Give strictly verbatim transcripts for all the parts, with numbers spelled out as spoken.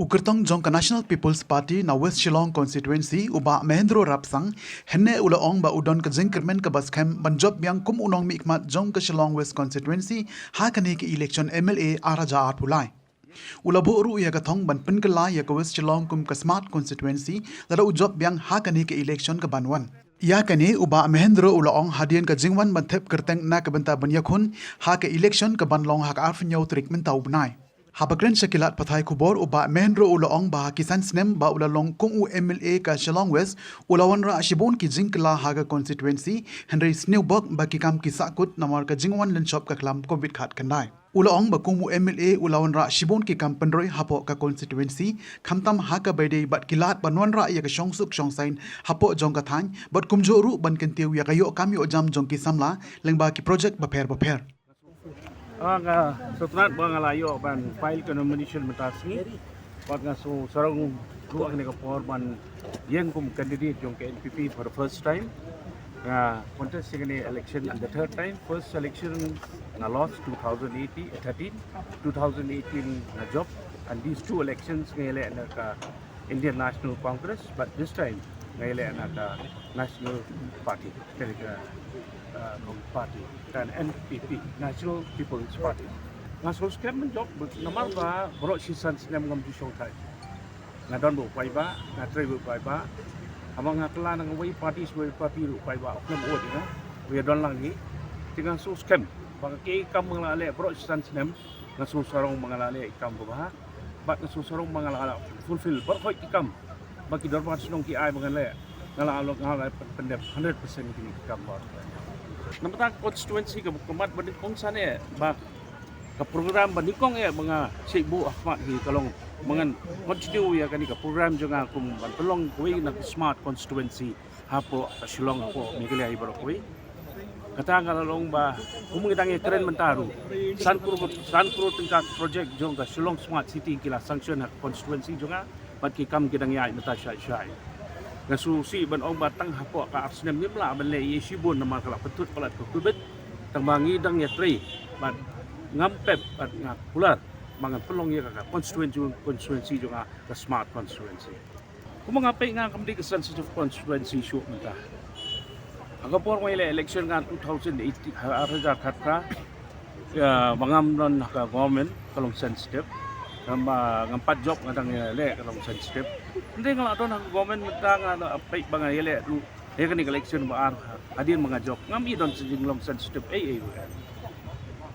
U kyrtong jong ka National People's Party na West Shillong Constituency, u Bah Mahendra Rapsang, hynne u la ong ba u don ka jingkyrmen kaba skhem ban jop biang kum u nongmihkhmat jong ka Shillong West Constituency ha kane ka election M L A ar hajar arphew lai. U la buh ruh ïa ka thong ban pynkylla ïa ka West Shillong kum ka Smart Constituency lada u jop biang ha kane ka election ka ban wan. Ïa kane u Bah Mahendra u la ong hadien ka jingwan ban thep kyrteng na ka bynta ban ïakhun ha ka election ka ban long ha ka arphew hynñiew tarik mynta u bnai. Haba kren sha ki lad pathai khubor, u Bah Mahendra u la ong ba ha ki san snem ba u la long kum u M L A ka Shillong West, u la wanrah shibun ki jingkylla ha ka constituency, hynrei sniew bok ba ki kam ki sahkut namar ka jingwan lynshop ka khlam covid khatkhyndai. U la ong ba kum u M L A u la wanrah shibun ki kam pynroi hapoh ka constituency, khamtam ha kaba ïadei bad ki lad ban wanrah ïa ka shongsuk shongsaiñ hapoh jong ka thaiñ, bad kumjuh ruh ban kyntiew ïa ka ïoh kam ïoh jam jong ki samla lyngba ki project bapher bapher. Ah, nga sngewtynnat ba nga la ïoh ban file ka nomination mynta sngi. Bad nga sngewsarong ruh ha kane ka por ban ïeng kum candidate jong ka N P P for the first time. Nga contest ïa kane election in the third time. First election nga lost two thousand eighteen, eh, thirteen, two thousand eighteen nga jop, and these two elections nga ïaleh na ka Indian National Congress, but this time nga ïaleh na ka National Party, ka, uh, party, ka N P P, National People's Party. Nga sngewskhem ban jop namar ba baroh shi san snem ngam ju shongthait. Nga don bad u paidbah, nga trei bad u paidbah. Haba nga kylla na kawei party sha kawei party ruh u paidbah u khlem vote ïa nga, u ïadon lang hi. Te nga sngewskhem ba ka kam ba nga la leh baroh shi san snem, nga sngewsarong ba nga la leh ki kam kaba bha. Bad nga sngewsarong ba nga la fulfill baroh ki kam ba ki dorbar shnong ki ai ba ngan leh, nga la, nga la pyndep hundred percent kine ki kam ba. Namar ka constituency kaba kumba ba nyngkong sha ne ba ka program ba nyngkong eh ba nga shait buh ha khmat hi ka long ba ngan continue ïa kane ka program jong nga kum ban pynlong kawei na ka smart constituency hapoh ka Shillong, hapoh Meghalaya hi baroh kawei. Kata nga la long ba kum ngi dang ïakren mynta ruh, san klur, san klur tyngka project jong ka Shillong Smart City ki la sanction ha ka constituency jong nga, bad ki kam ki dang ïaid mynta shai shai. Nga sngewsih ban ong ba tang hapoh ka ar snem ngim lah ban leh ei ei shibun namar ka la pyntut palat ka covid. Tang ba ngi dang ïatrei bad ngam pep bad nga kular ba ngan pynlong ïa ka constituency, constituency jong nga ka smart constituency. Kumba nga peit nga kam dei ka sensitive constituency shuh mynta. Ha ka por ba nga ïaleh election nga two thousand eighteen, ha, ar hajar khatphra, ïa, ba ngam don ha ka government ka long sensitive. Ngam, ah, ngam pat jop nga dang ïaleh ka long sensitive. Hynrei nga la don ha ka government mynta nga la peit ba nga ïaleh ruh ïa kane ka election ba ar hadien ba nga jop. Ngam i don sa jinglong sensitive ei ei ruh.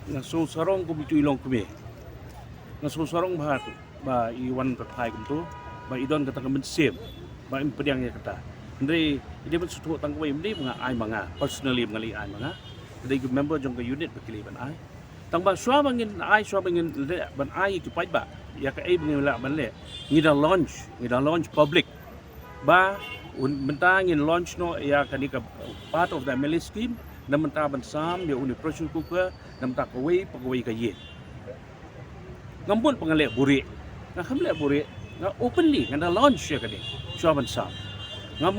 Nga sngewsarong kum itu i longkmie. Nga sngewsarong bha tu ba i wan kyrthai kumtu, ba i don kata ka mynsiem ba im pdiang ïa kata. Hynrei i dei ban sngewthuh tang kawei, ym dei ba nga ai ma nga personally, ba nga leit ai ma nga. Ka dei ki member jong ka unit ba ki leit ban ai. Tang ba shuwa ba ngin ai, shuwa ba ngin leh ban ai ïa ki paidbah ïa kaei ba ngin lah ban leh, ngi da launch, ngi da launch public ba un, mynta ngin launch noh ïa kane ka part of the M L A scheme, na mynta ban sam ïa une pressure cooker, na mynta kawei pa kawei ka ïing. Ngam mut ba nga leh buhrieh. Nga kham leh buhrieh. Nga openly nga da launch ïa kane shuwa ban sam. Ngam,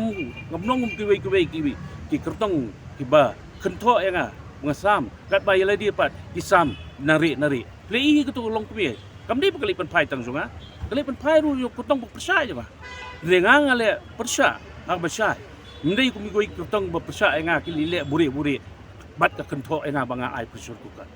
ngam long kum kiwei kiwei kiwei ki kyrtong kiba kynthoh ïa nga ba nga sam, katba ïa lade pat ki sam nari nari. Leh i kato ka longkmie. Kam dei ba ka leit pynphai tang jong nga. Ka leit pynphai ruh ïa u kyrtong ba pyrshah jong nga. Hynrei nga nga leh pyrshah ha kaba shai. Ym dei kum kiwei ki kyrtong ba pyrshah ïa nga, ki leh buhrieh buhrieh bad ka kynthoh ïa nga ba nga ai pressure cooker.